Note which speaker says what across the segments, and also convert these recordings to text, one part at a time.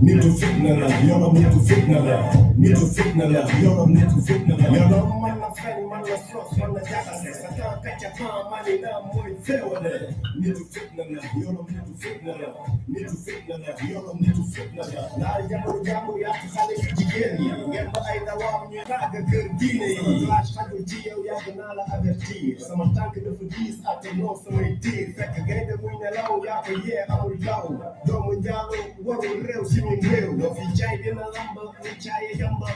Speaker 1: nitu fitna la yorom nitu fitna la nitu fitna la yorom nitu fitna la yorom man la fen man la sos man la jaxase sa temps kacca pan mani na mooy féewale nitu fitna la yorom nitu fitna la nitu fitna la yorom nitu fitna la laal jamono jàmbur yàq xale yu jigéen yi ngeen ba ay ndawaam ñu raaga kër diine yi flash xajul ci yow yàgg naa la avertir sama tànk dafa diis atte non samay tiir fekk gaynde muy nelaw yaa ko yee amul daw doomu njaalo warul réew si ñu réew loo fi jaay dina lamba ñu caaye yamba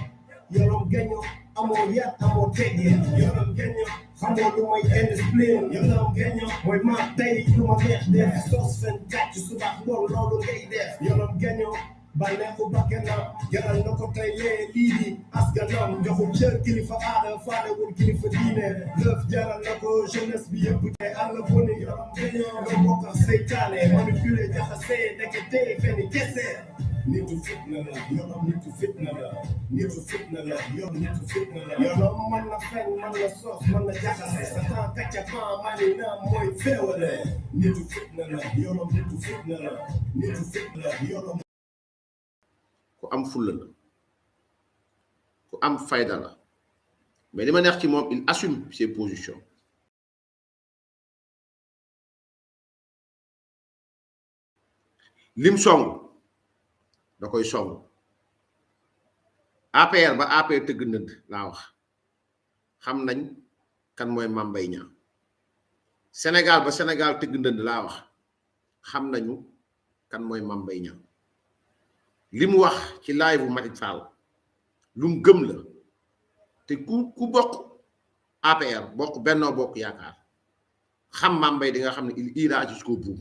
Speaker 1: yorom geño amoo yat amoo teggin yorom geño xamoo lu may indiscipline yorom geño mooy maa tey lu ma neex def sos fen gàcc subax ngoon loolu ngay def yorom geño bànneexu bakkanam jaral na ko tey lee lii di askanam joxul cër kilifa aada faalewul kilifa diine lëf jaral na ko jeunesse bi yëpp te àll bu ne yorom geño nga bokk ak seytaane manipulé jaxase ndekete fenn kese nitu fitna la yorom nitu fitna la nitu fitna la yorom nitu fitna la yorom man la fen man la sos man la jaxase sa temps kacca pan mani na mooy féewale nitu fitna la yorom nitu fitna la nitu fitna la yorom
Speaker 2: ku am fulla la ku am fayda la mais li ma neex ci moom il assume ses positions lim song da koy song APR ba APR tëgg ndënd laa wax xam nañ kan mooy Mame Mbaye Niang Sénégal ba Sénégal tëgg ndënd laa wax xam nañu kan mooy Mame Mbaye Niang li mu wax ci live bu Macky Sall lu mu gëm la te ku bokk APR bokk Benno Bokk Yaakaar xam Mame Mbaye di nga xam ne il ira jusqu'au bout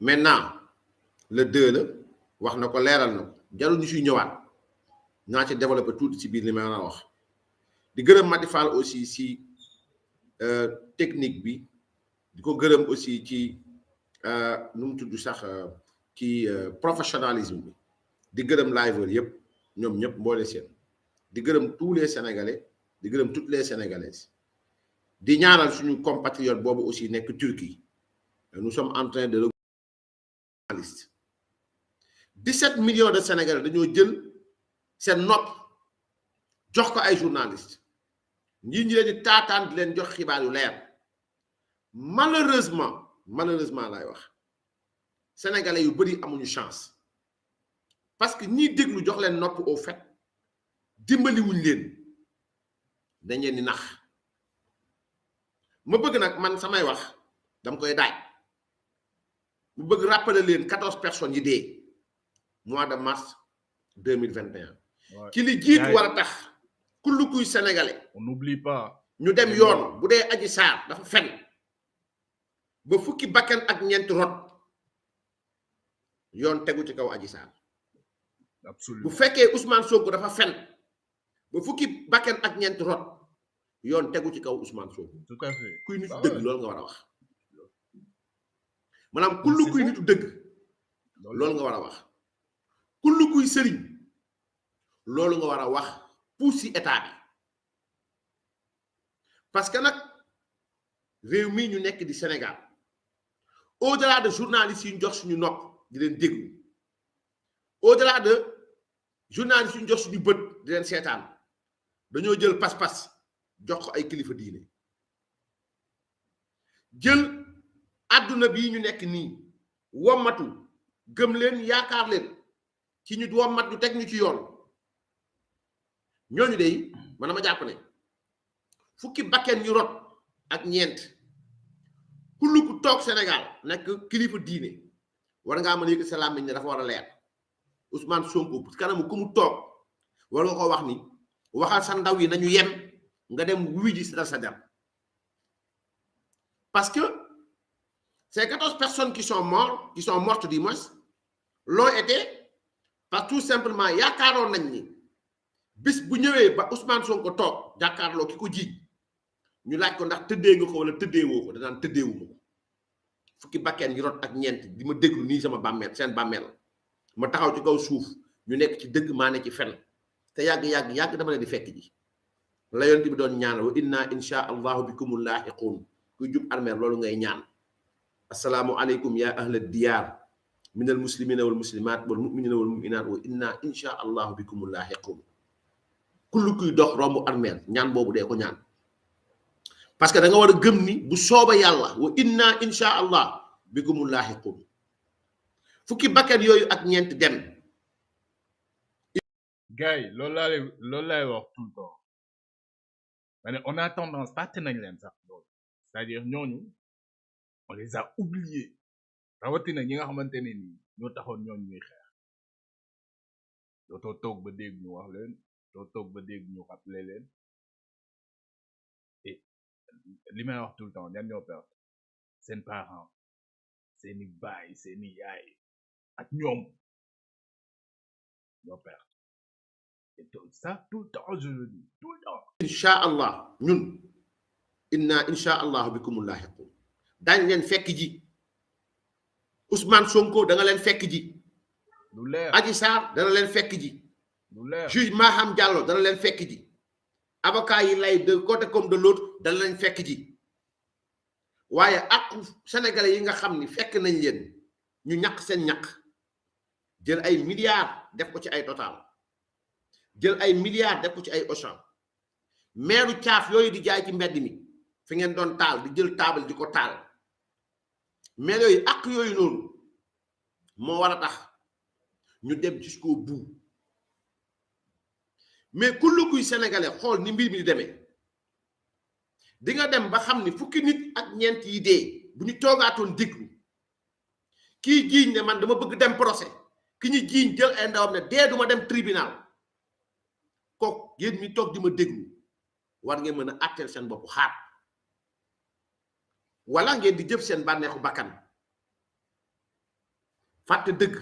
Speaker 2: maintenant le 2 la wax na ko leeral na ko jarul ñu siy ñëwaat naa ci développé tuuti ci biir li ma wax di gërëm Macky Sall aussi si technique bi di ko gërëm aussi ci nu mu tudd sax ci professionnalisme bi di gërëm liveur yëpp ñoom ñëpp mboole seen di gërëm tous les sénégalais di gërëm toutes les sénégalaises di ñaanal suñu compatriote boobu aussi nekk Turquie nous sommes en train de 17 millions de sénégalais dañoo jël seen nopp jox ko ay journalistes ñi leen di taataan di leen jox xibaar yu leer malheureusement laay wax sénégalais yu bëri amuñu chance parce que ñiy déglu jox leen nopp au fait dimbali wuñ leen dañ leen di nax ma bëgg nag man samay wax dama koy daaj mu bëgg rappeler leen 14 personnes yi dee mois de mars 2021 ci li jiitu war a tax kullu kuy sénégalais
Speaker 3: on n'oublie pas
Speaker 2: ñu dem yoon bu dee Adji Sarr dafa fen ba fukki bakkan ak ñeent rot yoon tegu ci kaw Adji Sarr
Speaker 3: absolument
Speaker 2: bu fekkee Ousmane Sonko dafa fen ba fukki bakkan ak ñeent rot yoon tegu ci kaw Ousmane Sonko
Speaker 3: tout à fait
Speaker 2: kuy nitu dëgg loolu nga war a wax maanaam kullu kuy nitu dëgg loolu nga war a wax kullu kuy sëriñ loolu nga war a wax pour si état bi parce que nag réew mii ñu nekk di Sénégal au-delà de journalistes yi ñu jox suñu nopp di leen déglu au-delà de journalistes yi ñu jox suñu bët di leen seetaan dañoo jël pas-pas jox ko ay kilifa diine jël àdduna bii ñu nekk nii wommatu gëm leen yaakaar leen ci ñu wommat ñu teg ñu ci yoon ñooñu dey man dama jàpp ne fukki bakkeen ñu rot ak ñeent kullu ku toog Sénégal nekk kilifa diine war ngaa mën a yëg sa làmmiñ ne dafa war a leer Ousmane Sonko kanamu ku mu toog war nga ko wax ni waxal sa ndaw yi nañu yem nga dem wuy ji sa der parce que ces 14 personnes qui sont mortes du moins l'ont été parce tout simplement yaakaaroon nañ ni bis bu ñëwee ba Ousmane Sonko toog jàkkaarloo ki ko jiiñ ñu laaj ko ndax tëddee nga ko wala tëddee woo ko danaan tëddeewu ma ko fukki bakkeen yi rot ak ñeent di ma déglu nii sama bàmmeel seen bàmmeel ma taxaw ci kaw suuf ñu nekk ci dëgg maa ne ci fen te yàgg dama leen di fekk ji la yonent bi doon ñaan wa inna insha allahu bikumul laahiqun kuy jub armeer loolu ngay ñaan assalaamu aleykum ya ahla diyaar minal muslimina wal muslimat wal mu'minina wal mu'minat wa inna insha Allah bikum lahiqun kullu kuy dox rombu armel ñaan bobu de ko ñaan parce que da nga wara gëm ni bu sooba yalla wa inna insha Allah bikum lahiqun fukki bakkat yoyu ak ñent dem
Speaker 3: gars loolu lay wax tout le temps mais on a tendance fàtte nañ leen sax loolu c'est-à-dire ñooñu on les a oubliés rawatina ñi nga xamante ne nii ñoo taxoon ñooñu ñuy xeex dootoo toog ba dégg ñu wax leen doo toog ba dégg ñu rappelé leen et li may wax tout le temps ñan ñoo perte seen parents seeni baay seeni yaay ak ñoom ñoo perte et tout ça tout le temps je le dis tout le temps
Speaker 2: insha Allah ñun inna insha Allah bikum lahiqun dañ leen fekk ji Ousmane Sonko da nga leen fekk ji
Speaker 3: lu leer
Speaker 2: Adji Sarr dana leen fekk ji
Speaker 3: lu leer
Speaker 2: juge Maham Diallo dana leen fekk ji avocat yi lay de côté comme de l'autre dana leen fekk ji waaye ak sénégalais yi nga xam ni fekk nañ leen ñu ñàkk seen ñàkk jël ay milliards def ko ci ay Total jël ay milliards def ko ci ay Auchan meeru caaf yooyu di jaay ci mbedd mi fi ngeen doon taal di jël table di ko taal mais yooyu ak yooyu noonu moo war a tax ñu dem jusqu'au bout mais kullu kuy sénégalais xool ni mbir mi di demee di nga dem ba xam ni fukki nit ak ñeent yi dee bu ñu toogaatoon déglu kii jiiñ ne man dama bëgg dem procès ki ñu jiiñ jël ay ndawam ne dee duma dem tribunal kook yéen mi toog di ma déglu war ngeen mën a àtteel seen bopp xaat wala ngeen di jëf seen bànneexu bakkan fàtte dëgg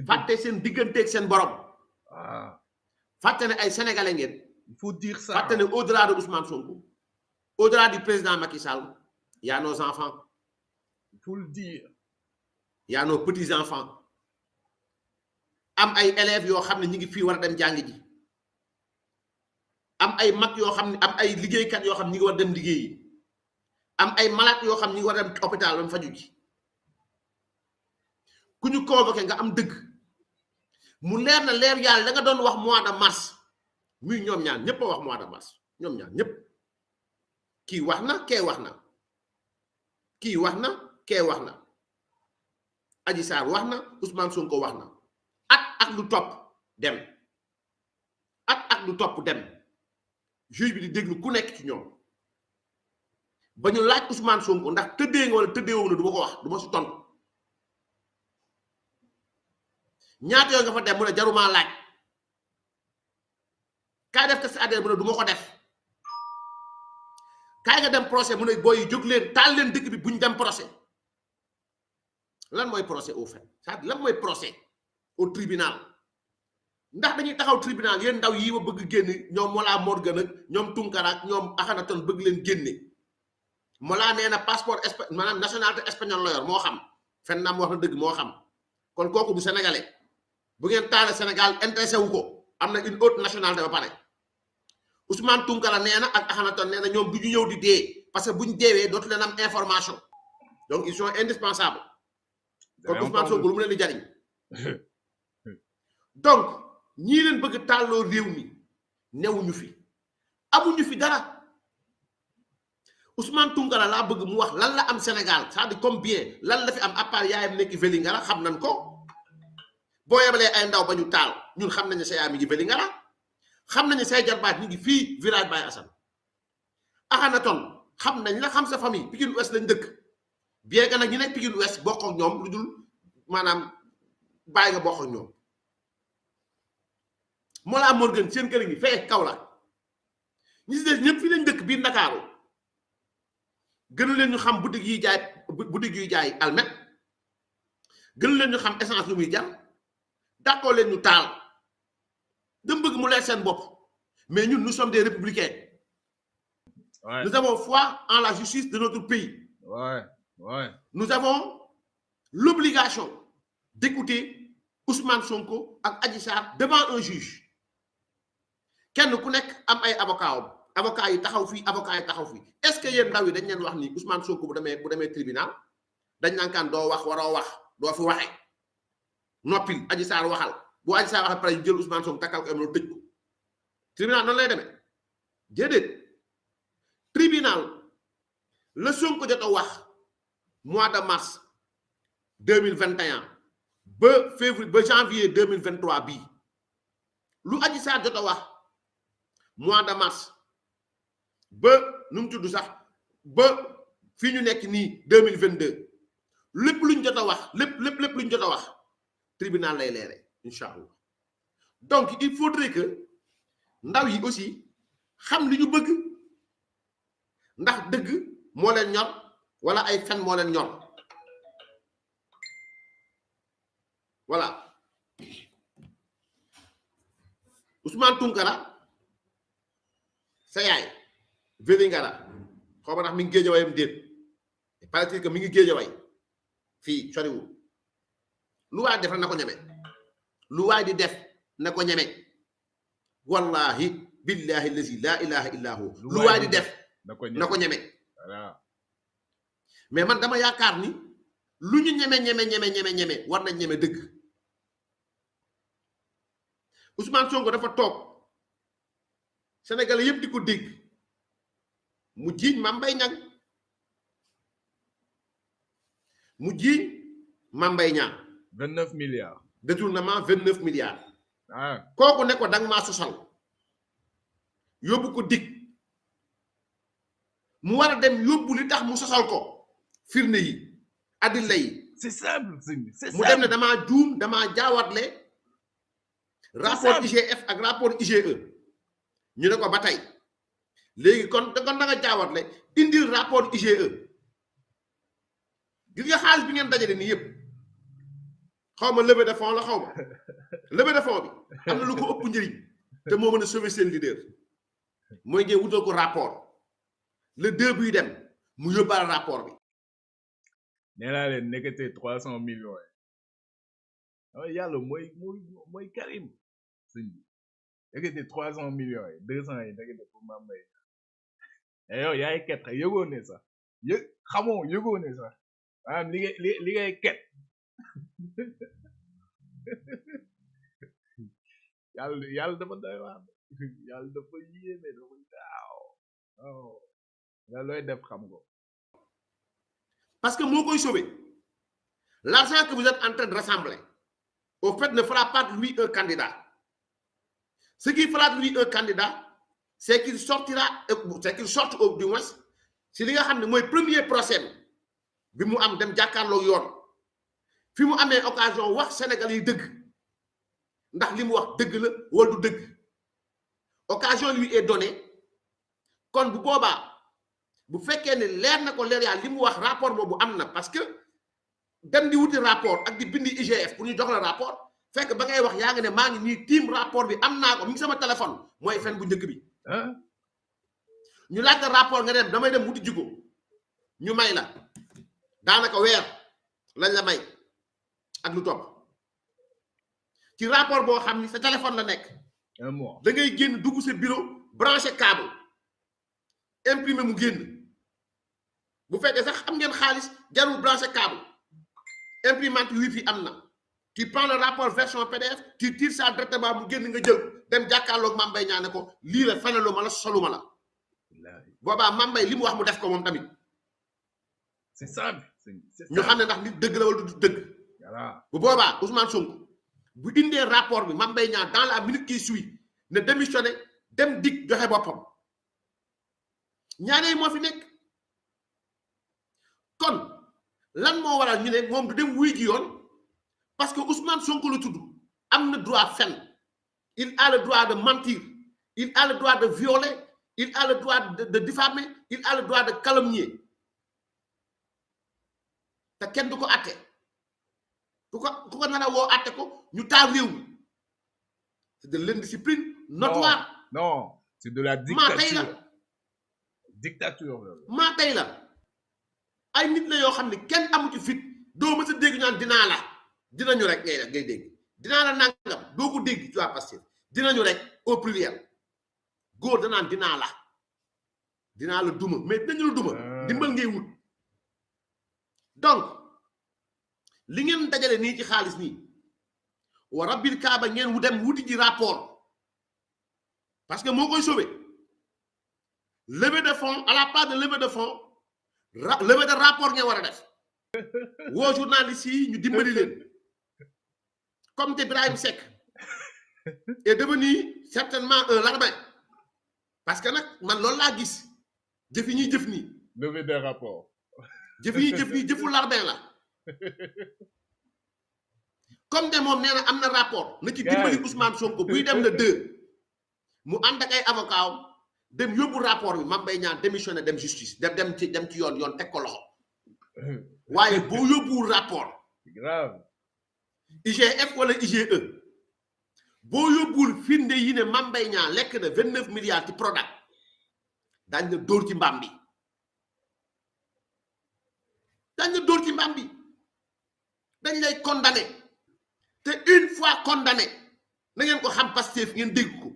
Speaker 2: fàtte seen digganteeg seen borom fàtte ne ay sénégalais ngeen
Speaker 3: il faut dire ça
Speaker 2: fàtte ne au-delà de Ousmane Sonko au-delà du président Macky Sall y a nos enfants
Speaker 3: il faut le dire
Speaker 2: y a nos petits enfants am ay élèves yoo xam ne ñu ngi fii war a dem jàng ji am ay mag yoo xam ne am ay liggéeykat yoo xam ne ñi ngi war dem liggéeyi am ay malade yoo xam ne ñi ngi war dem hôpital ba faju ji ku ñu convoqué nga am dëgg mu leer na leer yàlla da nga doon wax mois de mars muy ñoom ñaar ñëpp a wax mois de mars ñoom ñaar ñëpp kii wax na kee wax na kii wax na kee wax na Adji Sarr wax na Ousmane Sonko wax na ak lu topp dem ak lu topp dem juge bi di déglu ku nekk ci ñoom ba ñu laaj Ousmane Sonko ndax tëddee nga wala tëddeewoo na du ma ko wax du ma si tontu ñaata yoo nga fa dem mu ne jaruma laaj kaay def test ADN mu ne du ma ko def kaay nga dem procès mu ne booy yi jóg leen taal leen dëkk bi buñ dem procès lan mooy procès au fait c'est-à-dire lan mooy procès au tribunal ndax dañuy taxaw tribunal yéen ndaw yi ma bëgg génn ñoom Mollah Morgun ak ñoom Tunkara ak ñoom Akhenaton bëgg leen génne Mollah nee na passeport maanaam nationalité espagnol la yor moo xam fen naam wax na dëgg moo xam kon kooku du sénégalais bu ngeen taale Sénégal intéressé wu ko am na une autre nationalité ba pare Ousmane Tunkara nee na ak Akhenaton nee na ñoom du ñu ñëw di dee parce que bu ñu deewee dootu leen am information donc ils sont indispensables kon Ousmane Sonko lu mu leen di jariñ donc ñii leen bëgg tàlloo réew mi newuñu fi amuñu fi dara Ousmane Tunkara laa bëgg mu wax lan la am Sénégal c'est-à-dire comme bien lan la fi am à part yaayam nekk Vélingara xam nañ ko boo yebalee ay ndaw ba ñu taal ñun xam nañ ne sa yaay mi ngi Vélingara xam nañ ne say jarbaat ñu ngi fii village Baye Assane Akhenaton xam nañ la xam sa famille Pikine Ouest lañ dëkk bien que nag ñu nekk Pikine Ouest bokk ak ñoom lu dul maanaam bàyyi nga bokk ak ñoom Mollah Morgun seen kër ngi fee Kaolack ñi si des ñëpp fi lañ dëkk biir Ndakaaru gënu leen ñu xam boutique yi jaay almet gënu leen ñu xam essence lu muy jar d'accord leen ñu taal dama bëgg mu leer seen bopp mais ñun nous sommes des républicains.
Speaker 3: Ouais.
Speaker 2: Nous avons foi en la justice de notre pays.
Speaker 3: Ouais.
Speaker 2: Nous avons l'obligation d'écouter Ousmane Sonko ak Adji Sarr devant un juge. Kenn ku nekk am ay avocat yi taxaw fii avocat yi taxaw fii est-ce que yéen ndaw yi dañ leen wax ni Ousmane Sonko bu demee tribunal dañ naan kan doo wax waroo wax doo fi waxe noppil Adji Sarr waxal bu Adji Sarr waxal pare jël Ousmane Sonko takkal ko am lo tëj ko tribunal noonu lay demee déedéet tribunal le Sonko jot a wax mois de mars 2021 ba février ba janvier 2023 bii lu Adji Sarr jot a wax mois de mars ba nu mu tudd sax ba fii ñu nekk nii 2022 lépp luñ jot a wax lépp luñ jot a wax tribunal lay leere incha allah donc il faudrait que ndaw yi aussi xam li ñu bëgg ndax dëgg moo leen ñor wala ay fen moo leen ñor voilà Ousmane Tounkara sa yaay Vélingara xaw ma ndax mi ngi géejawayam déet paraît-il que mi ngi géejaway fii soriwul lu waay def na ko ñeme lu waay di def na ko ñeme wallahi billahi allazi la ilaha illa hu lu waay di def na ko ñeme mais man dama yaakaar ni lu ñu ñeme war nañ ñeme dëgg Ousmane Sonko dafa toog Sénégalais yëpp di ko dégg mu jiiñ Mame Mbaye Niang mu jiiñ Mame Mbaye Niang
Speaker 3: 29 milliards
Speaker 2: détournement 29 milliards
Speaker 3: ah
Speaker 2: kooku ne ko dang maa sosal yóbbu ko dig mu war a dem yóbbu li tax mu sosal ko firnde yi adilla yi
Speaker 3: c'est simple c'est
Speaker 2: mu dem ne damaa juum damaa jaawatle rapport IGF ak rapport IGE ñu ne ko ba tey léegi kon da nga jaawatle indil rapport IGE gis nga xaalis bi ngeen dajale nii yëpp xaw ma levée de fonds la xaw ma levée de fonds bi am na lu ko ëpp njëriñ te moo mën a sauver seen leader mooy ngeen wutal ko rapport le 2 buy dem mu yóbbaal rapport bi.
Speaker 3: nee naa leen nekkatee 300 millions yi yàlla mooy Karim sëñ bi nekkatee 300 millions yi 200 yi nekkatee pour Mame Mbaye et yow yaay ket yëgoo ne sax yëgoo ne sax maanaam li ngay ket yàlla dafa doy waar yàlla dafa yéeme dafa gaaw waaw nga looy def xam ko.
Speaker 2: Parce que moo koy sauver l'argent que vous êtes en train de rassembler au fait ne fera pas de lui un candidat ce qui fera de lui un candidat c'est qu'il sorte du moins si li nga xam ne mooy premier procès bi mu am dem jàkkaarloo yoon fi mu amee occasion wax Sénégal yi dëgg ndax li mu wax dëgg la wala du dëgg occasion lui est donnée kon bu boobaa bu fekkee ne leer na ko leer yaa li mu wax rapport boobu am na parce que dem di wuti rapport ak di bindi IGF pour ñu jox la rapport fekk ba ngay wax yaa ngi ne maa ngi nii tiim rapport bi am naa ko mi ngi sama téléphone mooy fen bu njëkk bi ñu laaj la rapport nga dem damay dem wuti jigo ñu may la daanaka weer lañ la may ak lu topp ci rapport boo xam ni sa téléphone la nekk
Speaker 3: un mois
Speaker 2: da ngay génn dugg sa bureau branché câble imprimé mu génn bu fekkee sax am ngeen xaalis jarul branché câble imprimante wifi am na tu prends le rapport version PDF tu tires ça directement mu génn nga jël dem jàkkaarloog Mame Mbaye ñaane ko lii la fenelu ma la soluma la boobaa Mame Mbaye li mu wax mu def ko moom tamit
Speaker 3: c'est ça
Speaker 2: ñu xam ne ndax nit dëgg la wala du dëgg bu boobaa Ousmane Sonko bu indee rapport bi Mame Mbaye Niang dans la minute qui suit ne démissionné dem dig joxe boppam ñaaree moo fi nekk kon lan moo waral ñu ne moom du dem wuy ji yoon parce que Ousmane Sonko la tudd am na droit fen il a le droit de mentir il a le droit de violer il a le droit de diffamer il a le droit de calomnier te kenn du ko atte ku ko nar a woo atte ko ñu taal réew mi c'est de l'indiscipline notoire
Speaker 3: non c'est de la dictature
Speaker 2: maa tey la ay nit la yoo xam ne kenn amu ci fit doo mës a dégg ñaan dinaa la dinañu rek ngay dégg dinaa la nangam doo ko dégg ci waa Pastef dinañu rek au pluriel góor danaan dinaa la duma mais dinañu la duma dimbal ngay wut donc li ngeen dajale nii ci xaalis nii wa rabbil kaaba ngeen wu dem wuti ji rapport parce que moo koy sauver levée de fonds à la place de levée de fonds levée de rapport ngeen war a def woo journaliste yi ñu dimbali leen comme Ibrahim Seck est devenu certainement un larbin parce que nag man loolu laa gis jëf yi ñuy jëf nii
Speaker 3: levée de rapport
Speaker 2: jëf yi jëf nii jëfu larbin la comme de moom nee na am na rapport na ci dimbali Ousmane Sonko buy dem le 2 mu ànd ak ay avocat dem yóbbu rapport bi Mame Mbaye Niang démissionné dem justice dem ci yoon teg ko loxo waaye boo yóbbuwul rapport
Speaker 3: grave
Speaker 2: IGF wala IGE boo yóbbuwul firnde yi ne Mame Mbaye Niang lekk na 29 milliards ci Prodac daañ la dóor ci mbaam bi dañ lay condamné te une fois condamné na ngeen ko xam Pastef ngeen dégg ko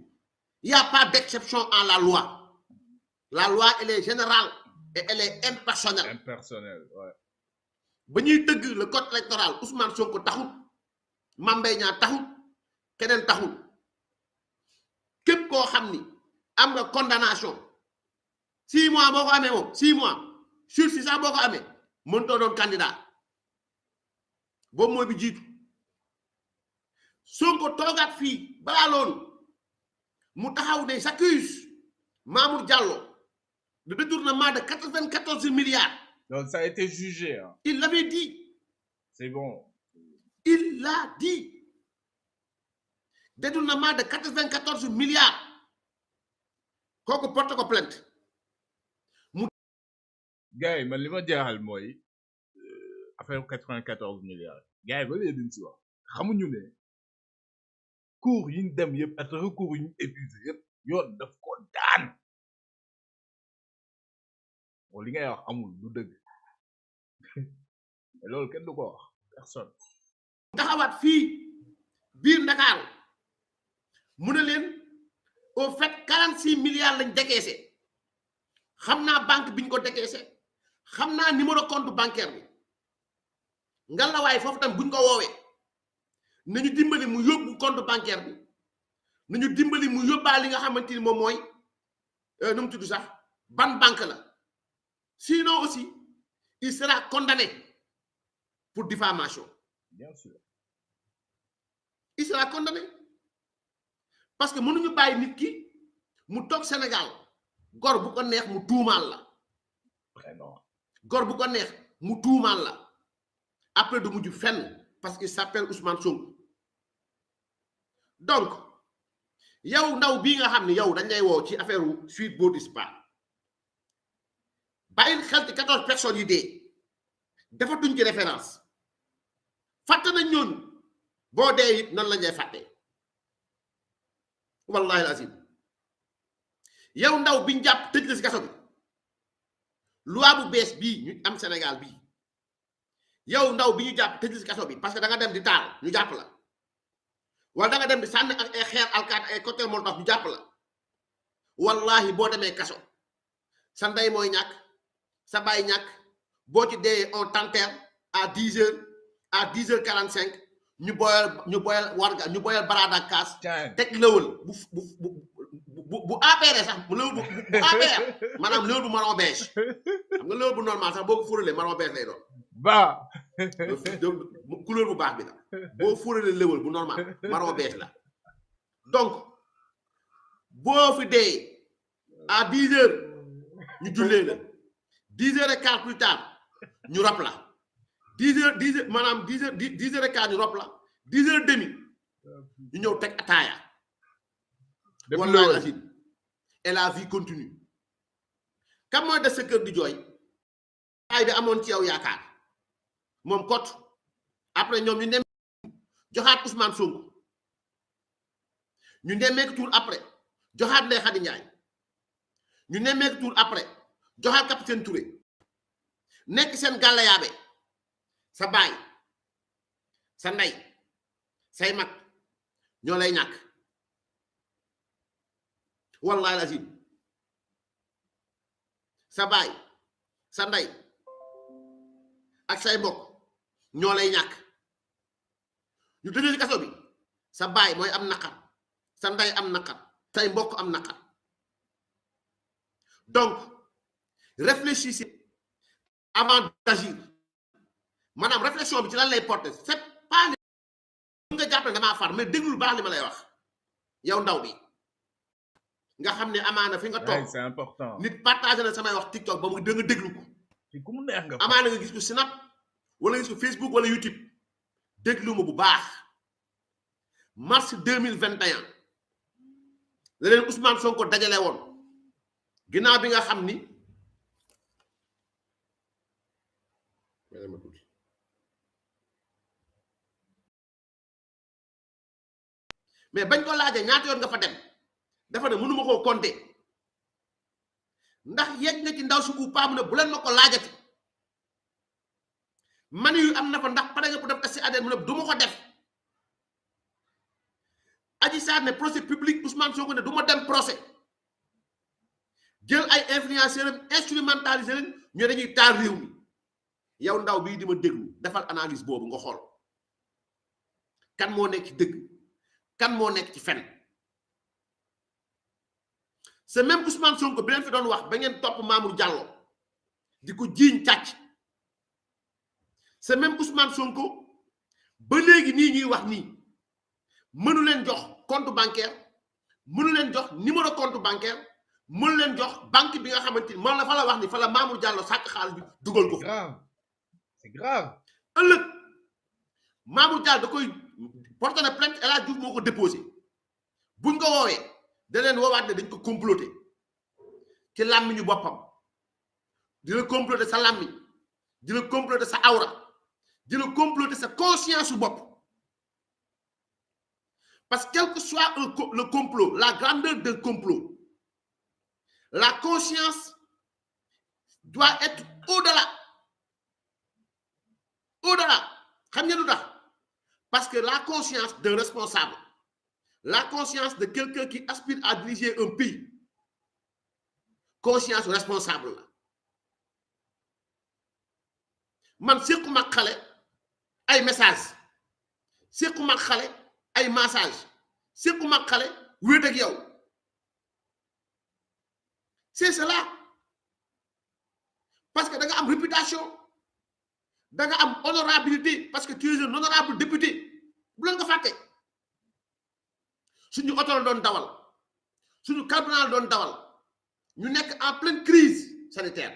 Speaker 2: y a pas d'exception en la loi elle est générale et elle est impersonnelle
Speaker 3: ouais.
Speaker 2: ba ñuy tëgg le code électoral Ousmane Sonko taxut Mame Mbaye Niang taxut keneen taxut képp koo xam ni am nga condamnation 6 mois boo ko amee moom 6 mois sursis sax boo ko amee mënutoo doon candidat boobu mooy bi jiitu Sonko toogaat fii balaa loolu mu taxaw ne s'accuse Mamour Diallo de détournement de 94 milliards.
Speaker 3: Donc ça a été jugé. Hein.
Speaker 2: Il l'avait dit.
Speaker 3: C'est bon.
Speaker 2: Il l'a dit. Détournement de 94 milliards. Kooku porte ko plainte.
Speaker 3: Gars yi man li ma jaaxal mooy affaire 94 milliards. Gars yi ba léegi duñ si wax xamuñu ne cours yi ñu dem yëpp ak recours yi ñu épuisé yëpp yoon daf ko daan. Bon li ngay wax amul du dëgg loolu kenn du ko wax personne.
Speaker 2: taxawaat fii biir Ndakaaru mu ne leen au fait 46 milliards lañ décaissé xam naa banque biñ ko décaissé xam naa numéro compte bancaire bi nga la waaye foofu tam buñ ko woowee nañu dimbali mu yóbbu compte bancaire bi nañu dimbali mu yóbbaa li nga xamante ni moom mooy nu mu tudd sax ban banque la sinon aussi il sera condamné pour diffamation.
Speaker 3: Bien sûr.
Speaker 2: Il sera condamné parce que mënuñu bàyyi nit ki mu toog Sénégal gor bu ko neex mu tuumaal la.
Speaker 3: Vraiment.
Speaker 2: Gor bu ko neex mu tuumaal la après du mujj fenn parce qu'il s'appelle Ousmane Sonko. Donc yow ndaw bii nga xam ne yow dañ lay woo ci affaire Sweet Beauty Spa bàyyil xel ci 14 personnes yi dee defatuñ ci référence fàtte nañ ñooñu boo dee it nan lañ lay fàtte wallahi lazim yow ndaw biñ jàpp tëj la si kaso bi loi bu bees bii ñu am Sénégal bii yow ndaw bi ñu jàpp tëj la si kaso bi parce que da nga dem di taal ñu jàpp la wala da nga dem di sànni ak ay xeer alkaat ay cocktail molotov ñu jàpp la wallahi boo demee kaso sa ndey mooy ñàkk sa baay ñàkk boo ci dee on t'enterre à 10h à 10h45 ñu boyal warga ñu boyal baraada kaas teg lëwal bu APR sax bu lëwal bu APR maanaam lëwal bu marron beige xam nga lëwal bu normal sax boo ko furalee marron beige lay doon
Speaker 3: ba
Speaker 2: couleur bu baax bi la boo furalee lëwal bu normal marron beige la donc boo fi dee à 10h ñu jullee la 10h15 plus tard ñu rap la 10h maanaam 10h15 ñu rap la 10h30 ñu ñëw teg ataaya wallahi azim et la vie continue kam mooy des sa kër di jooy ay bi amoon ci yow yaakaar moom kot après ñoom ñu nem joxaat Ousmane Sonko ñu nemmeeku tour après joxaat Ndeye Khady Ndiaye ñu nemmeeku tour après joxaat capitaine Touré nekk seen gàllayaabe sa baay sa ndey say mag ñoo lay ñàkk wallahi lazim sa baay sa ndey ak say mbokk ñoo lay ñàkk ñu tëjee ci kaso bi sa baay mooy am naqar sa ndey am naqar say mbokk am naqar donc réfléchissez avant d'agir maanaam réflexion bi ci lan lay porter c'est pas nga jàpp ne damaa far mais déglul baax li ma lay wax yow ndaw bi nga xam ne amaana fi nga toog
Speaker 3: c'est important
Speaker 2: nit partagé na samay wax TikTok ba mu da nga déglu ko
Speaker 3: ci ku mu neex nga
Speaker 2: amaana nga gis ko Snap wala nga gis ko Facebook wala YouTube déglu ma bu baax mars 2021 la leen Ousmane Sonko dajale woon ginnaaw bi nga xam ni mais bañ ko laajee ñaata yoon nga fa dem dafa ne mënuma koo compter ndax yegg nga ci ndaw si ou pas mu ne bu leen ma ko laajati man yu am na fa ndax pare nga pour def test ADN mu ne du ma ko def Adji Sarr ne procès public Ousmane Sonko ne du ma dem procès jël ay influenceurs instrumentalisé leen ñu dañuy taal réew mi yow ndaw bii di ma déglu defal analyse boobu nga xool kan moo nekk ci dëgg kan moo nekk ci fen c'est même Ousmane Sonko bi leen fi doon wax ba ngeen topp Mamour Diallo di ko jiiñ càcc c'est même Ousmane Sonko ba léegi nii ñuy wax nii mënu leen jox compte bancaire mënu leen jox numéro compte bancaire mënu leen jox banque bi nga xamante ni moom la fa la wax ni fa la Mamour Diallo sàcc xaalis bi dugal ko.
Speaker 3: c'est grave.
Speaker 2: ëllëg Mamour Diallo da koy porté na plainte El Hadj Diouf moo ko déposé buñ ko woowee da leen woowaat ne dañ ko comploté ci làmmiñu boppam dina comploté sa làmmiñ dina comploté sa awra dina comploté sa conscience su bopp parce que quel que soit le complot la grandeur d'un complot la conscience doit être au-delà xam ngeen lu tax parce que la conscience d'un responsable la conscience de quelqu'un qui aspire à diriger un pays conscience responsable la man séquma ak xale ay message séquma ak xale ay massage séquma ak xale wéet ak yow c'est cela parce que da nga am réputation da nga am honorabilité parce que tu es un honorable député bu leen nga fàtte suñu oto la doon dawal suñu carburant la doon dawal ñu nekk en pleine crise sanitaire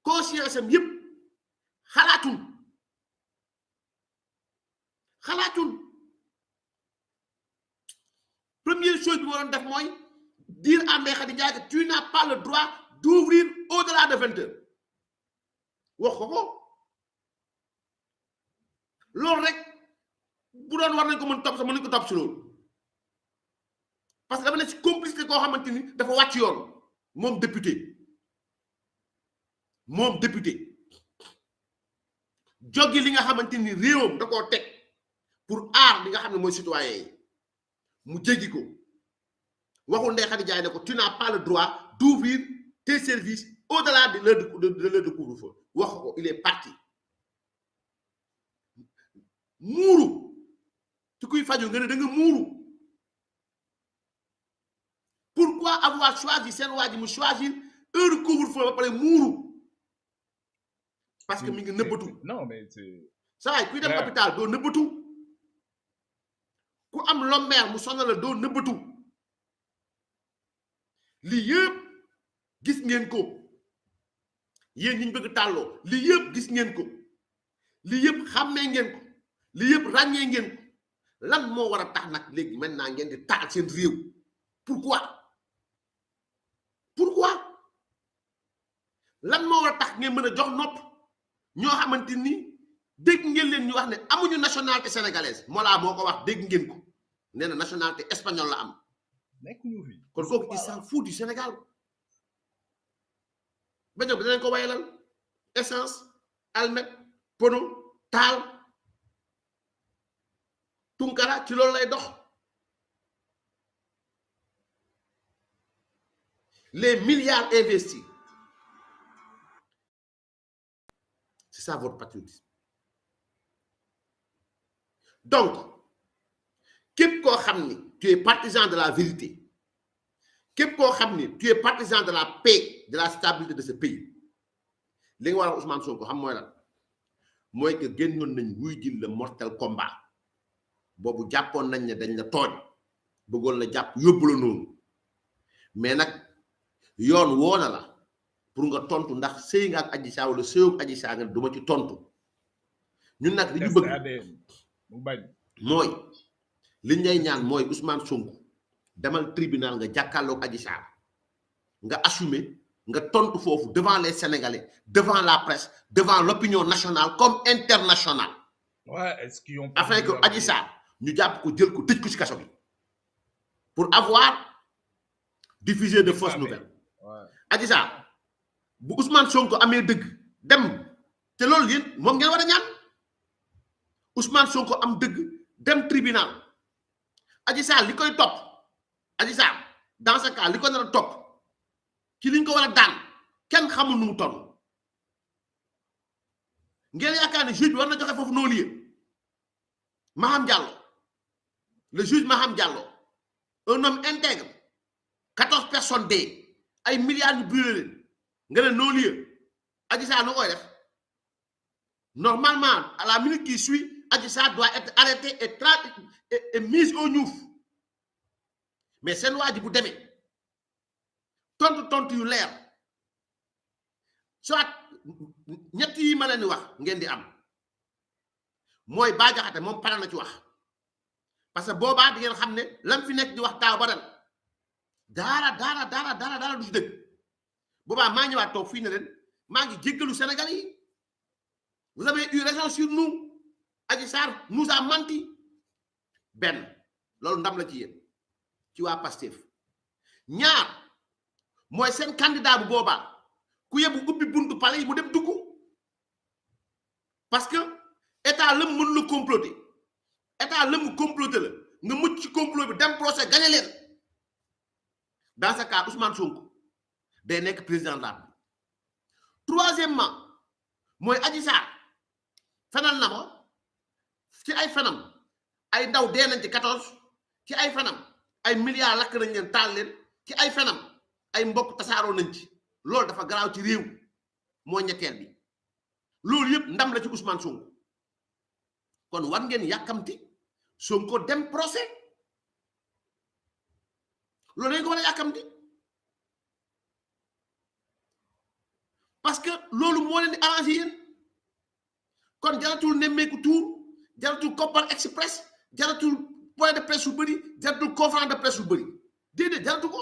Speaker 2: conscience am yëpp xalaatul première chose bi ma doon def mooy dire à Ndeye Khady Ndiaye que tu n'as pas le droit d'ouvrir au-delà de 20 heures wax ko loolu rek bu doon war nañ ko mën topp sax mën nañ ko topp si loolu parce que dafa ne si complicité koo xamante ni dafa wàcc yoon moom député joggi li nga xamante ni réewam da koo teg pour aar li nga xam ne mooy citoyen yi mu jéggi ko waxul Ndeye Khady Ndiaye ne ko tu n'as pas le droit d'ouvrir tes services au-delà de l'heure de couvre-feu wax ko il est parti muuru ci kuy faju nga ne da nga muuru pourquoi avoir choisi seen waa ji mu choisir heure couvre-feu ba pare muuru parce que mi ngi nëbbatu
Speaker 3: non mais c'est
Speaker 2: saa yi kuy dem hôpital doo nëbbatu ku am lommeer mu sonal la doo nëbbatu lii yëpp gis ngeen ko yéen ñi ñu bëgg tàlloo lii yëpp gis ngeen ko lii yëpp xàmmee ngeen ko lii yëpp ràññee ngeen ko lan moo war a tax nag léegi maintenant ngeen di taal seen réew pourquoi lan moo war a tax ngeen mën a jox nopp ñoo xamante ni dégg ngeen leen ñu wax ne amuñu nationalité sénégalaise Mollah moo ko wax dégg ngeen ko nee na nationalité espagnole la am kon kooku il s'en fout du Sénégal ba ñëw dinañ ko wayalal essence almet pono taal Tunkara ci loolu lay dox les milliards investis C'est ça votre patriotisme. Donc, képp koo xam ni tu es partisan de la vérité, képp koo xam ni tu es partisan de la paix, de la stabilité de ce pays, li nga war a Ousmane Sonko xam mooy lan mooy que génnoon nañ wuy jil le mortel combat boobu jàppoon nañ ne dañ la tooñ bëggoon la jàpp yóbbu la noonu mais nag yoon woona la pour nga tontu ndax sëy nga ak Adji Sarr wala sëyoog Adji Sarr nga duma ci tontu ñun nag li ñu bëgg
Speaker 3: mu bañ
Speaker 2: mooy li ñay ñaan mooy Ousmane Sonko demal tribunal nga jàkkaarloog Adji Sarr nga assumer nga tontu foofu devant les Sénégalais, devant la presse, devant l'opinion nationale comme internationale.
Speaker 3: Ouais, est-ce qu'ils ont
Speaker 2: afin que Adji Sarr ñu jàpp ko jël ko tëj ko ci kaso bi pour avoir diffusé de fausses nouvelles. Adji Sarr bu Ousmane Sonko amee dëgg dem te loolu yéen moom ngeen war a ñaan Ousmane Sonko am dëgg dem tribunal Adji Sarr li koy topp Adji Sarr dans ce cas li ko nar a topp ci liñ ko war a daan kenn xamul nu mu toll ngeen yaakaar ne juge bi war na joxe foofu non-lieu Maham Diallo le juge Maham Diallo un homme intègre 14 personnes dee ay milliards ñu brûlé leen nga ne non-lieu Adji Sarr nu koy def normalement à la minute qui suit Adji Sarr doit être arrêté et mise au ñuuf mais seen waa ji bu demee tontu yu leer soit ñett yi ma leen di wax ngeen di am mooy Bah Diakhaté moom pare na ci wax parce que boobaa di ngeen xam ne lam fi nekk di wax taaw ba ren dara du ci dëgg boobaa maa ñëwaat toog fii ne leen maa ngi jéggalu Sénégal yi vous avez eu raison sur nous Adji Sarr nous a menti benn loolu ndam la ci yéen ci waa Pastef ñaar mooy seen candidat bu boobaa ku yebu ubbi buntu palais yi mu dem dugg parce que état lëm mën la comploter état lëm comploter la nga mucc ci complot bi dem procès gagné leen dans ce cas Ousmane Sonko day nekk président de la République. Troisièmement mooy Adji Sarr fenal na ko ci ay fenam ay ndaw dee nañ ci 14 ci ay fenam ay milliards lakk nañ leen taal leen ci ay fenam ay mbokk tasaaroo nañ ci loolu dafa garaaw ci réew moo ñetteel bi loolu yëpp ndam la ci Ousmane Sonko kon war ngeen yàkkamti Sonko dem procès loolu dañ ko war a yàkkamti parce que loolu moo leen di arrangé yéen kon jaratul nemmeeku tour jaratul Kopar Express jaratul point de presse yu bëri jaratul conférence de presse yu bëri déedéet jaratu ko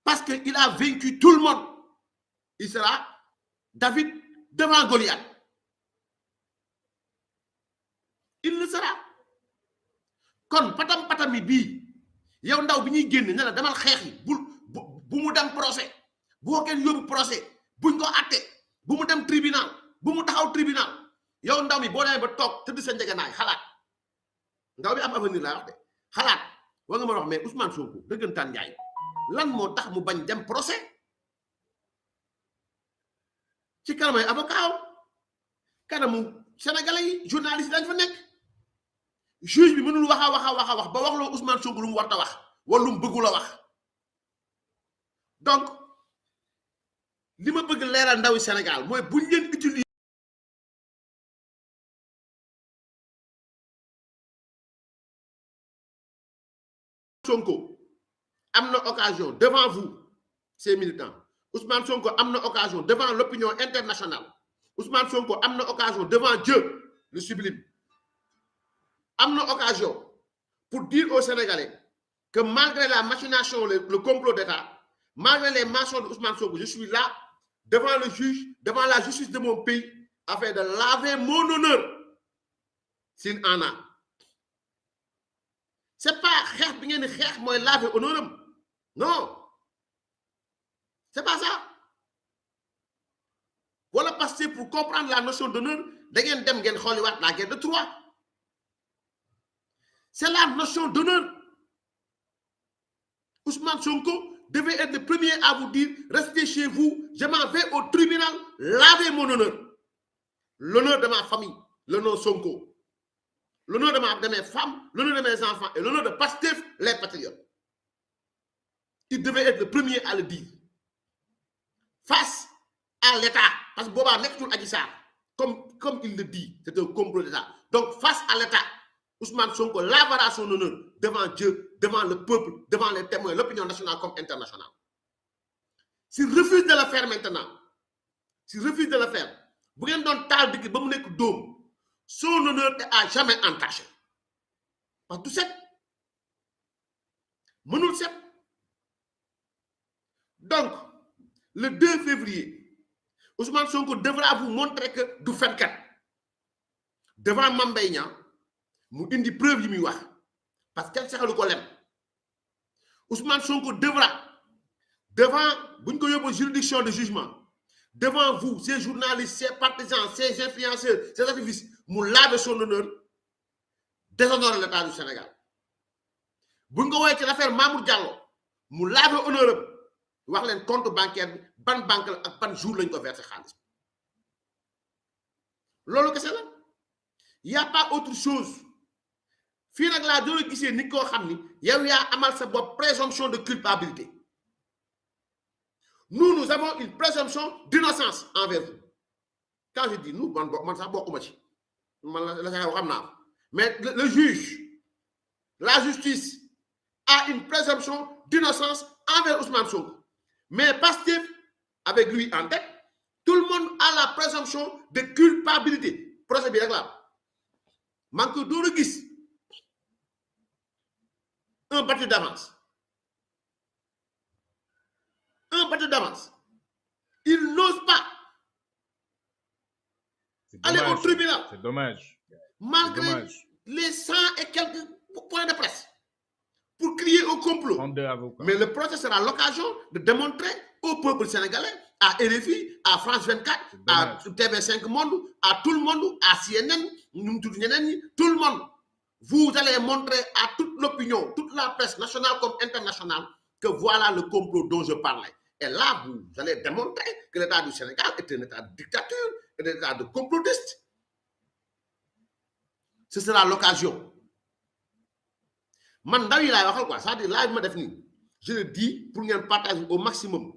Speaker 2: parce que il a vaincu tout le monde il sera David devant Goliath il le sera kon patami bii yow ndaw bi ñuy génn ne la demal xeex yi bu mu dem procès boo kenn yóbbu procès buñ ko atte bu mu dem tribunal bu mu taxaw tribunal yow ndaw mi boo demee ba toog tëdd sa njëganaay xalaat ndaw bi am avenir laa wax de xalaat wa nga ma wax mais Ousmane Sonko dëggantaan njaay lan moo tax mu bañ dem procès ci kanamay avocat kanamu sénégalais yi journaliste dañ fa nekk juge bi mënul wax ba wax loo Ousmane Sonko lu mu war a wax wala lu mu bëggul a wax donc li ma bëgg leeral ndawi Sénégal mooy buñ leen utiliser Sonko am na occasion devant vous ces militants Ousmane Sonko am na occasion devant l'opinion internationale Ousmane Sonko am na occasion devant Dieu le sublime am na occasion pour dire aux Sénégalais que malgré la machination le complot d'État malgré les mensonges de Ousmane Sonko je suis là devant le juge devant la justice de mon pays afin de laver mon honneur s'il en a. C'est pas xeex bi ngeen di xeex mooy laver honneur am non c'est pas ça wala parce que pour comprendre la notion d'honneur da ngeen dem ngeen xooliwaat la guerre de Troie c'est la notion d'honneur Ousmane Sonko devait être le premier à vous dire restez chez vous je m'en vais au tribunal laver mon honneur l'honneur de ma famille, l'honneur Sonko, l'honneur de mes femmes, l'honneur de mes enfants et l'honneur de Pastef, les patriotes. Il devait être le premier à le dire. Face à l'État, parce que Boba n'est pas dit ça, comme il le dit, c'est un complot d'État. Donc, face à l'État, Ousmane Sonko lavera son honneur devant Dieu, devant le peuple, devant les témoins, l'opinion nationale comme internationale. S'il refuse de le faire maintenant, s'il refuse de le faire, vous avez un tal de son honneur n'est à jamais entaché. Parce que tout ça, mënul set. Donc, le 2 février, Ousmane Sonko devra vous montrer que du fenkat devant Mame Mbaye Niang mu indi preuve yi muy wax parce que saxalu ko lem. Ousmane Sonko devra devant buñ ko yóbbu juridiction de jugement devant vous, ces journalistes, ces partisans, ces influenceurs, ces activistes, mu laver son honneur, déshonorer l'État du Sénégal. Buñ ko woowee ci l'affaire Mamour Diallo mu laver honneur wax leen compte bancaire bi ban banque la ak ban jour lañ ko versé xaalis loolu kese la y a pas autre chose. Fii nag laa doon gisee nit koo xam ni yow yaa amal sa bopp présomption de culpabilité. Nous avons une présomption d'innocence envers vous. Quand je dis nous, man sax bokkuma ci man la sa xam naa mais le juge, la justice a une présomption d'innocence envers Ousmane Sonko. Mais Pastef, avec lui en tête, tout le monde a la présomption de culpabilité. Procès bi rek la man ko doon gis un battu d'avance. Un battu d'avance. Il n'ose pas aller au tribunal.
Speaker 3: C'est dommage.
Speaker 2: Malgré les 100 et quelques points de presse pour crier au complot. Mais le procès sera l'occasion de démontrer au peuple sénégalais, à RFI, à France 24, à TV5 Monde, à tout le monde, à CNN, tout le monde. Vous allez montrer à toute l'opinion, toute la presse nationale comme internationale, que voilà le complot dont je parlais. Et là, vous allez démontrer que l'État du Sénégal est un État de dictature, un État de complotiste. Ce sera l'occasion. Man ndaw yi laay waxal quoi, c'est-à-dire là ma def nii je le dis pour ngeen partager au maximum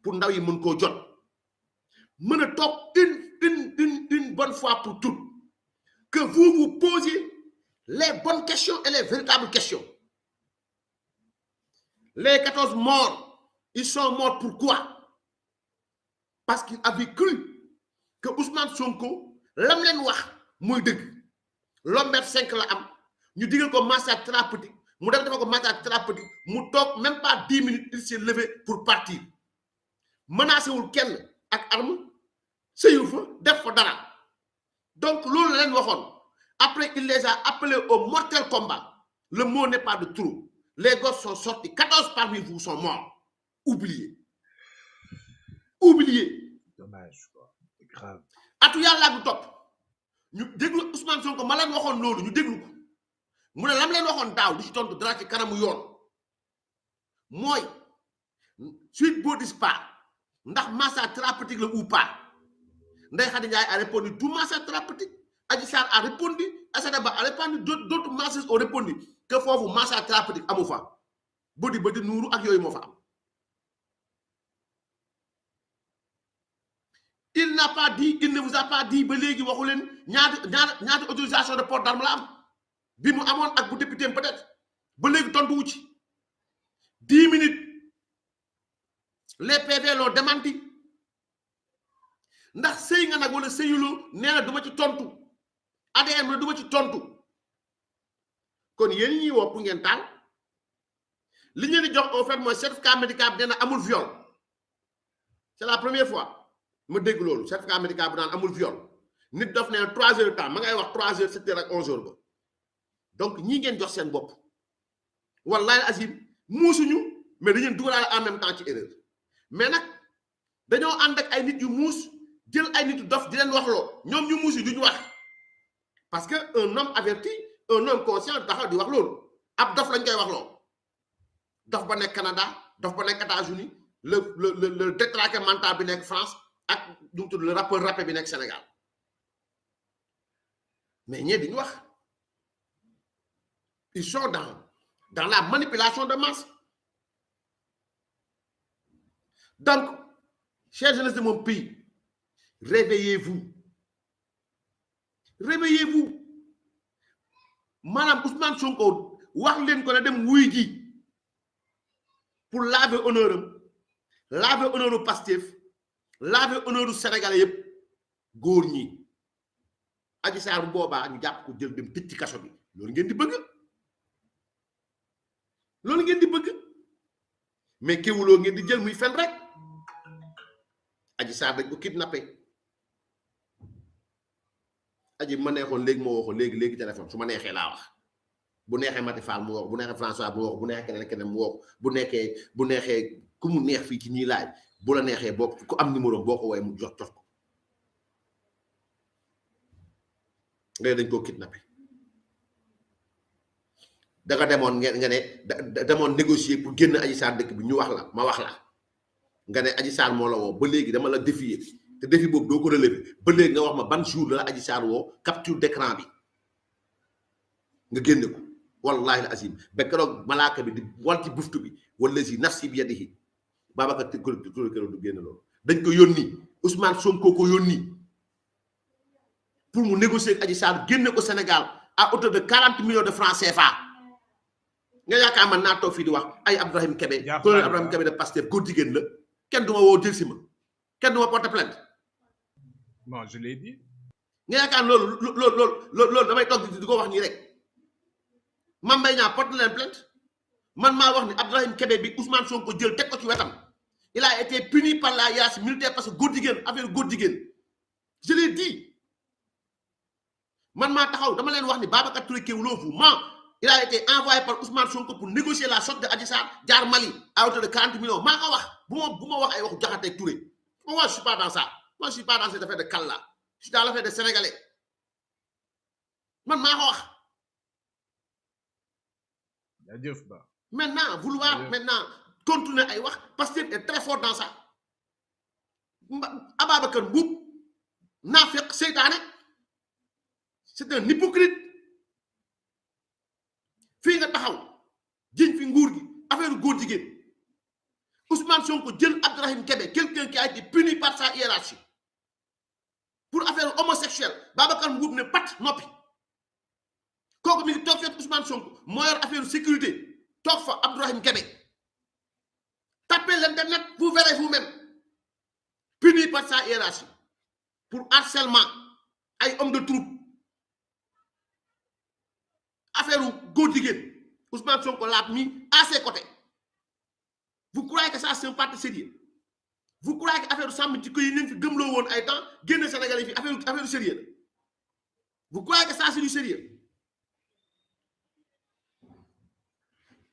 Speaker 2: pour ndaw yi mën koo jot mën a toog une bonne fois pour toutes que vous vous posiez les bonnes questions et les véritables questions. Les 14 morts, ils sont morts pourquoi? Parce qu'ils avaient cru que Ousmane Sonko lam leen wax mooy dëgg. Lombert 5 la am ñu digal ko massage thérapeutique mu def dafa ko massage thérapeutique mu toog même pas 10 minutes il s'est levé pour partir menacé wul kenn ak arme sëyu fa def fa dara. Donc loolu la leen waxoon. Après il les a appelés au mortel combat. Le mot n'est pas de trop. Les gosses sont sortis. 14 parmi vous sont morts. Oubliez.
Speaker 3: Dommage quoi. C'est grave.
Speaker 2: Atu yàlla gu topp ñu déglu Ousmane Sonko ma leen waxoon loolu ñu déglu ko mu ne lam leen waxoon daaw di ci tontu dara ci kanamu yoon mooy Sweet Beauté Spa ndax massage thérapeutique la ou pas. Ndeye Khady Ndiaye a répondu tout massage thérapeutique. Adji Sarr a répondu, Assata Ba a répondu, d'autres masseurs ont répondu que foofu massage thérapeutique amu fa. Bodi ba di nuuru ak yooyu moo fa am. Il n'a pas dit, il ne vous a pas dit ba léegi waxu leen ñaata autorisation de port d'arme la am bi mu amoon ak bu député peut-être ba léegi tontu wu ci 10 minutes les PV l'ont démenti ndax sëy nga nag wala sëyuloo nee na duma ci tontu ADN la duma ci tontu kon yéen ñi woo pour ngeen taal li ngeen di jox en fait mooy certificat médical bi nee na amul viol c'est la première fois ma dégg loolu certificat médical bu naan amul viol nit daf ne 3 heures de temps ma ngay wax 3 heures 7 heures ak 11 heures ba donc ñi ngeen jox seen bopp wallahi azim muusuñu mais dañu dugalaale en même temps ci erreur mais nag dañoo ànd ak ay nit yu muus jël ay nit yu dof di leen waxloo ñoom ñu muus yi duñu wax parce que un homme averti un homme conscient taxaw di wax loolu ab dof lañ koy waxloo dof ba nekk Canada dof ba nekk États-Unis le détraqué mental bi nekk France ak du tudd le rappeur rappé bi nekk Sénégal mais ñee diñ wax ils sont dans la manipulation de masse. Donc, chers jeunes de mon pays, réveillez-vous. Réveillez-vous. Madame Ousmane Sonko, wax leen ko na dem wuy ji pour laver honneur, laver honneur Pastef, laver honneur Sénégalais yépp góor ñi. Adji Sarr bu boobaa ñu jàpp ko jël dem tëj ci kaso bi loolu ngeen di bëgg. Loolu ngeen di bëgg mais Kéwoulo ngeen di jël muy fen rek. Adji Sarr dañ ko kidnappé aji ma neexoon léegi moo waxoon léegi téléphone su ma neexee laa wax bu neexee Mati Fall mu wax bu neexee François mu wax bu neexee keneen mu wax bu neexee ku mu neex fii ci ñii laaj bu la neexee boo ku am numéro boo ko woowee mu jox ko nga dañ koo kidnappé da nga demoon nga ne demoon négocier pour génn Adji Sarr dëkk bi ñu wax la ma wax la nga ne Adji Sarr moo la woo ba léegi dama la défier te défi boobu doo ko relever ba léegi nga wax ma ban jour la Adji Sarr woo capture d'écran bi nga génne ko wallahi al azim ba keroog malaaka bi di wal ci buftu bi wala si nafsi bi yadihi Babacar Touré du génne loolu dañ ko yónni Ousmane Sonko ko yónni pour mu négocier ak Adji Sarr génne ko Sénégal à hauteur de 40 millions de francs CFA nga yaakaar man naa toog fii di wax ay Abdourahim Kébé colonel Abdourahim Kébé de Pastef góor jigéen la kenn du ma woo jël si ma kenn du ma porter plainte.
Speaker 3: Non, je l'ai dit.
Speaker 2: nga yaakaar loolu damay toog di ko wax nii rek Mame Mbaye Niang porte leen plainte man maa wax ni Abdourahim Kébé bi Ousmane Sonko jël teg ko ci wetam il a été puni par la hiérarchie militaire parce que góor jigéen affaire góor jigéen je l'ai dit man maa taxaw dama leen wax ni Babacar Touré Kéwoulo vous ment. Il a été envoyé par Ousmane Sonko pour négocier la sortie de Adji Sarr jaar Mali à hauteur de 40 millions maa ko wax bu ma wax ay waxu Diakhaté Touré moi je suis pas dans ça moi je suis pas dans cette affaire de Kalla je suis dans l'affaire des Sénégalais man maa ko wax.
Speaker 3: jaajëf ba.
Speaker 2: Maintenant vouloir maintenant continuer ay wax Pastef est très fort dans ça Ababacar Mboup naafeq seytaane c'est un hypocrite. fii nga taxaw jiñ fi nguur gi affaire góor jigéen Ousmane Sonko jël Abdourahim Kébé quelqu'un qui a été puni par sa hiérarchie pour affaire homosexuelle Babacar Mboup ne pat noppi kooku mi ngi toog fekk Ousmane Sonko moo yor affaire sécurité toog fa Abdourahim Kébé tapez l'internet vous verrez vous-même puni par sa hiérarchie pour harcèlement ay homme de troupe affaire góor jigéen Ousmane Sonko l'a mis à ses côtés. Vous croyez que ça c'est un parti sérieux? Vous croyez que affaire sàmm ci ko yi ñu fi gëmloo woon ay temps génn Sénégalais fi affaire sérieux? Vous croyez que ça c'est du sérieux?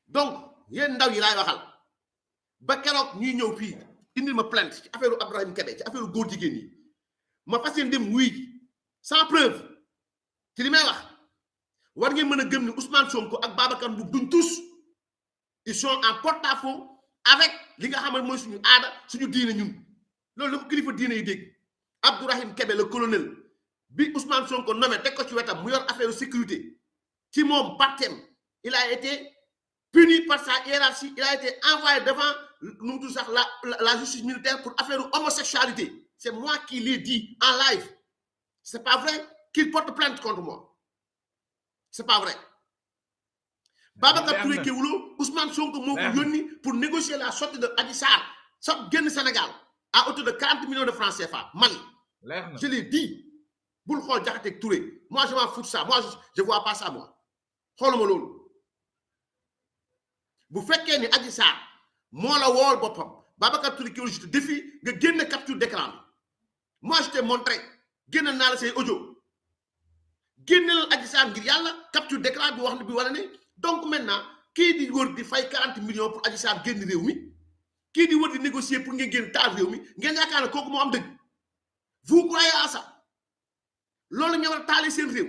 Speaker 2: Donc yéen ndaw yi laay waxal ba keroog ñuy ñëw fii indil ma plainte ci affaire Abdourahim Kébé ci affaire góor jigéen yi ma fas yéene dem wuy ji sans preuve ci li may wax. war ngeen mën a gëm ni Ousmane Sonko ak Babacar Mboup duñ tous ils sont en porte-à-faux avec li nga xam ne mooy suñu aada suñu diine ñun loolu la ko kilifa diine yi dégg Abdourahim Kébé le colonel bi Ousmane Sonko nommé teg ko ci wetam mu yor affaire sécurité ci moom partem il a été puni par sa hiérarchie il a été envoyé devant nu mu tudd sax la justice militaire pour affaire homosexualité c'est moi qui l'ai dit en live c'est pas vrai qu'il porte plainte contre moi. C'est pas vrai. Babacar Touré Kéwoulo Ousmane Sonko moo ko yónni pour négocier la sortie de Adji Sarr sa génn Sénégal à hauteur de 40 millions de francs CFA Mali. Je l'ai dit bul xool Diakhaté Touré moi je m'en fous de ça moi je vois pas ça moi xooluma loolu bu fekkee ni Adji Sarr moo la wool boppam Babacar Touré Kéwoulo je te défie nga génn capture d'écran bi moi je t'ai montré génn naa la say audio. génneel Adji Sarr ngir yàlla capture d'écran bi wax ne bi wala ne donc maintenant kii di wër di fay 40 millions pour Adji Sarr génn réew mi kii di wër di négocier pour ngeen génn taal réew mi ngeen yaakaar ne kooku moo am dëgg vous croyez à ça loolu nga war a taale seen réew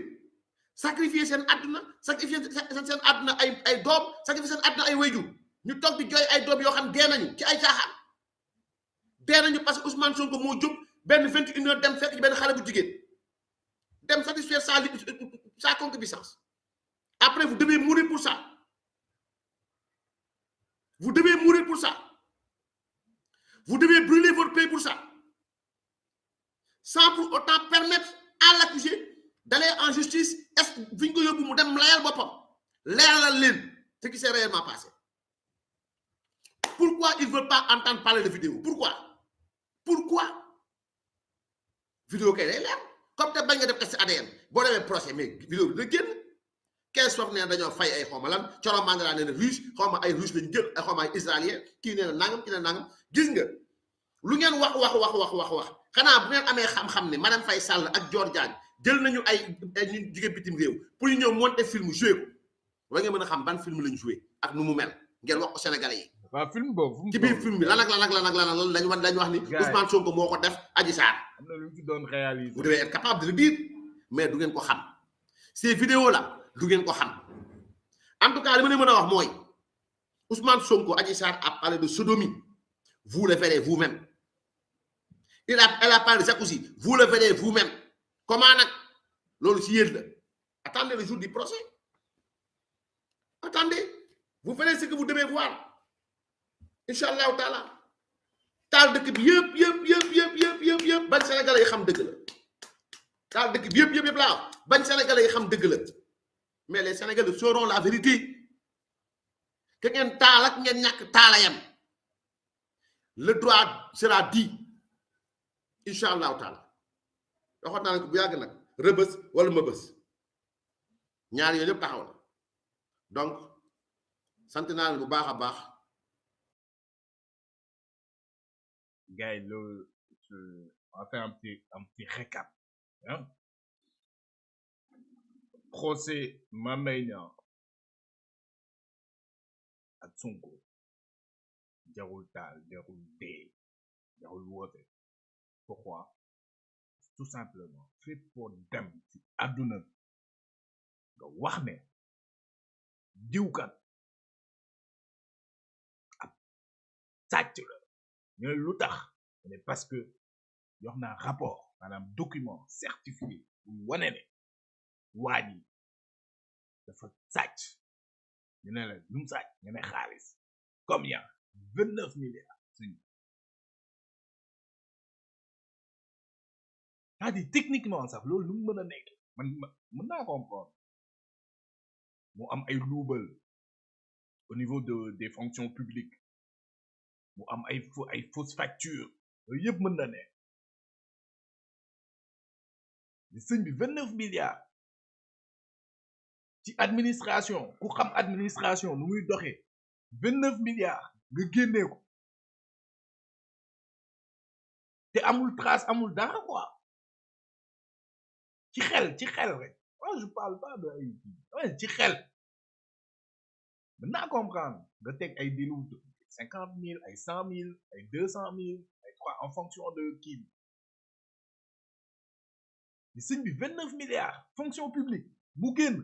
Speaker 2: sacrifier seen àdduna sacrifier seen àdduna ay doom sacrifier seen àdduna ay wayjur ñu toog di jooy ay doom yoo xam dee nañu ci ay caaxaan dee nañu parce que Ousmane Sonko moo jóg benn 21 heures dem fekk ci benn xale bu jigéen dem satisfaire sa concupiscence. Après, vous devez mourir pour ça. Vous devez mourir pour ça. Vous devez brûler votre pays pour ça. Sans pour autant permettre à l'accusé d'aller en justice. Ce qui s'est réellement passé. Pourquoi ils ne veulent pas entendre parler de vidéo? Pourquoi? Vidéo qu'elle est là. Comme tu as bien de ADN, bon, le procès, mais vidéo de qui? Quel soit ne dañoo fay ay xawma lan Coro Mandela nee na russe xawma ay russe lañu jël ay xawma ay israélien kii nee na nangam kii nee na nangam gis nga lu ngeen wax xanaa bu ngeen amee xam-xam ne madame Faye Sall ak Dior Diagne jël nañu ay ñu jóge bitim réew pour ñu ñëw monter film joué ko war ngeen mën a xam ban film lañu joué ak nu mu mel ngeen wax ko sénégalais yi.
Speaker 3: waaw film boobu
Speaker 2: ci biir film bi lan lañu wax ni Ousmane Sonko moo ko def Adji Sarr.
Speaker 3: am na lu mu ci doon réaliser.
Speaker 2: Vous devez être capable de le dire mais du ngeen ko xam ces vidéos là. du ngeen ko xam en tout cas li ma leen mën a wax mooy Ousmane Sonko Adji Sarr a parlé de sodomie vous le verrez vous-même elle a parlé de jacuzzi vous le verrez vous-même comment nag loolu ci yéen la attendez le jour du procès attendez vous verrez ce que vous devez voir inchallahu taala taal dëkk bi yëpp bañ Sénégalais yi xam dëgg la taal dëkk bi yëpp laa bañ Sénégalais yi xam dëgg la. Mais les Sénégalais sauront la vérité. Que ngeen taal ak ngeen ñàkk taala yam le droit sera dit inchallahu taala waxoon naa ko bu yàgg nag rëbës wala ma bës ñaar yooyu yëpp taxaw na donc sant naa leen bu baax a baax.
Speaker 3: gars yi loolu on va faire un petit récap hein. Procès Mame Mbaye Niang ak Sonko jarul taal jarul dee jarul woote pourquoi tout simplement fépp pour dem ci àdduna nga wax ne diwkat ab sàcc la ñu ne lu tax ne parce que jox naa rapport maanaam document certifié bu wane ne waa ji dafa sàcc ñu ne la lu mu sàcc ñu ne xaalis combien 29 milliards suñu c'est-à-dire techniquement sax loolu lu mu mën a nekk man mën naa comprendre mu am ay luubal au niveau des fonctions publiques mu am ay fausses factures yooyu yëpp mën na nekk mais sëñ bi 29 milliards ci administration ku xam administration nu muy doxee 29 milliards nga génnee ko te amul trace amul dara quoi ci xel rek moi je parle pas de ay ci xel mën naa comprendre nga teg ay dilu 50 000 ay 100 000 ay 200 000 ay 3 en fonction de kii bi sëñ bi 29 milliards fonction publique mu génn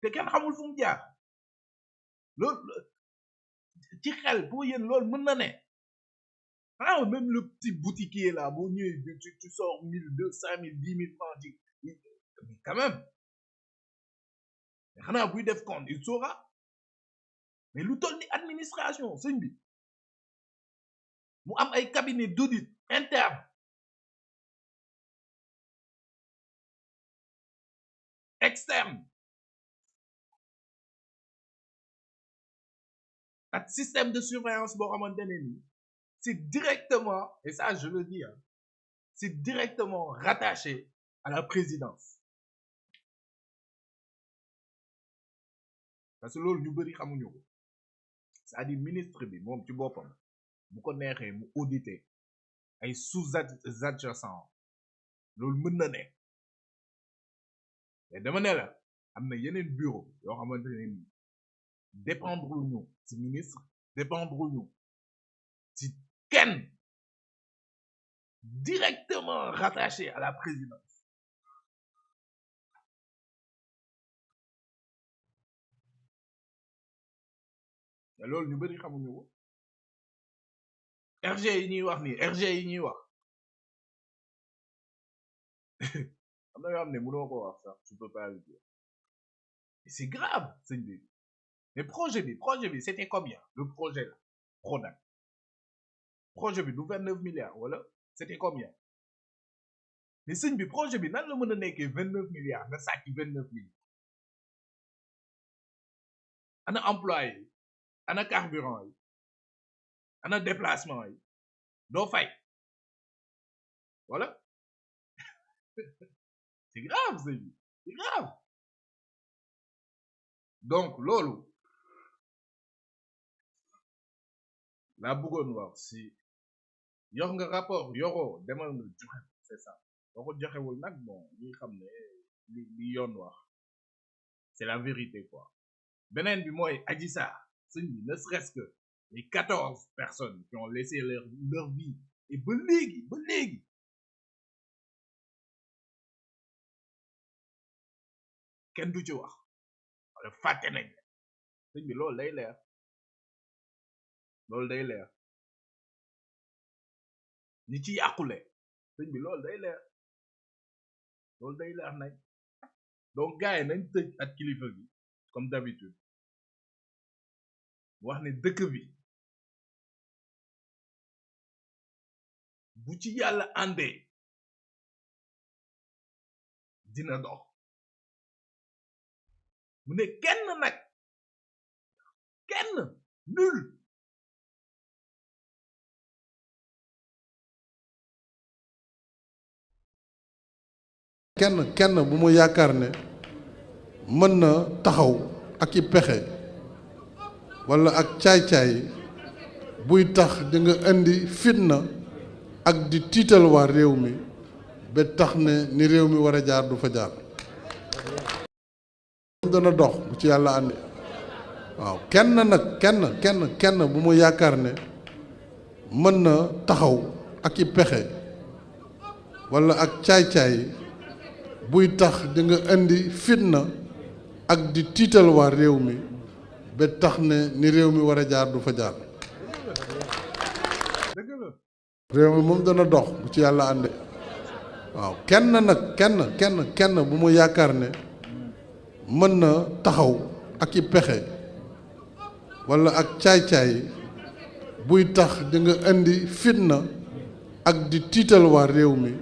Speaker 3: te kenn xamul fu mu jaar loolu ci xel pour yéen loolu mën na ne ah même le petit boutiquier là boo ñëwee tu sors 1000 200 000 10 000 francs ci quand même mais xanaa buy def compte il saura mais lu toll ni administration sëñ bi mu am ay cabinet d'audit interne externe ak système de surveillance boo xamante ne nii c'est directement et ça je le dis hein, c'est directement rattaché à la présidence parce que loolu ñu bëri xamuñu ko c'est-à-dire ministre bi moom ci boppam bu ko neexee mu auditer ay sous-adjacents loolu mën na ne mais dama ne la am na yeneen bureau yoo xamante ne nii dépendre ñu ci ministre dépendre ñu ci kenn directement rattaché à la présidence te loolu ñu bëri xamuñu ko RG yi ñuy wax nii RG yi ñuy wax am na yoo xam ne mënoo ko wax sax tu peux pas le dire et c'est grave sëñ bi mais projet bi c'était combien le projet là Prodac projet bi du 29 milliards wala c'était combien mais sëñ bi projet bi nan la mën a nekkee 29 milliards nga sàcc 29 milliards ana employé yi ana carburant yi ana déplacement yi doo fay voilà c'est grave sëñ bi c'est grave donc loolu laa bëggoon wax si yor nga rapport yoroo demal nga joxe c'est ça boo ko joxewul nag bon ñi xam ne li yoon wax c'est la vérité quoi beneen bi mooy Adji Sarr sëñ bi ne serait-ce que les 14 personnes qui ont laissé leur vie et ba léegi kenn du ci wax wala fàtte nañ sëñ bi loolu day leer ñi ci yàqule sëñ bi loolu day leer nañ donc gars yi nañ tëj ak kilifa gi comme d'habitude wax ne dëkk bi bu ci yàlla àndee dina dox mu ne kenn nag nul
Speaker 4: kenn bu mu yaakaar ne mën na taxaw ak i pexe walla ak caay-caay buy tax di nga indi fitna ak di tiital waa réew mi ba tax ne ni réew mi war a jaar du fa jaar dana dox bu ci yàlla àndi waaw kenn bu mu yaakaar ne mën na taxaw ak i pexe walla ak caay-caay buy tax di nga indi fitna ak di tiital waa réew mi ba tax ne ni réew mi war a jaar du fa jaar réew mi moom dana dox bu ci yàlla ànde waaw kenn bu mu yaakaar ne mën na taxaw ak i pexe walla ak caay-caay buy tax di nga indi fitna ak di tiital waa réew mi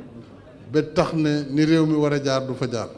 Speaker 4: ba tax ne ni réew mi war a jaar du fa jaar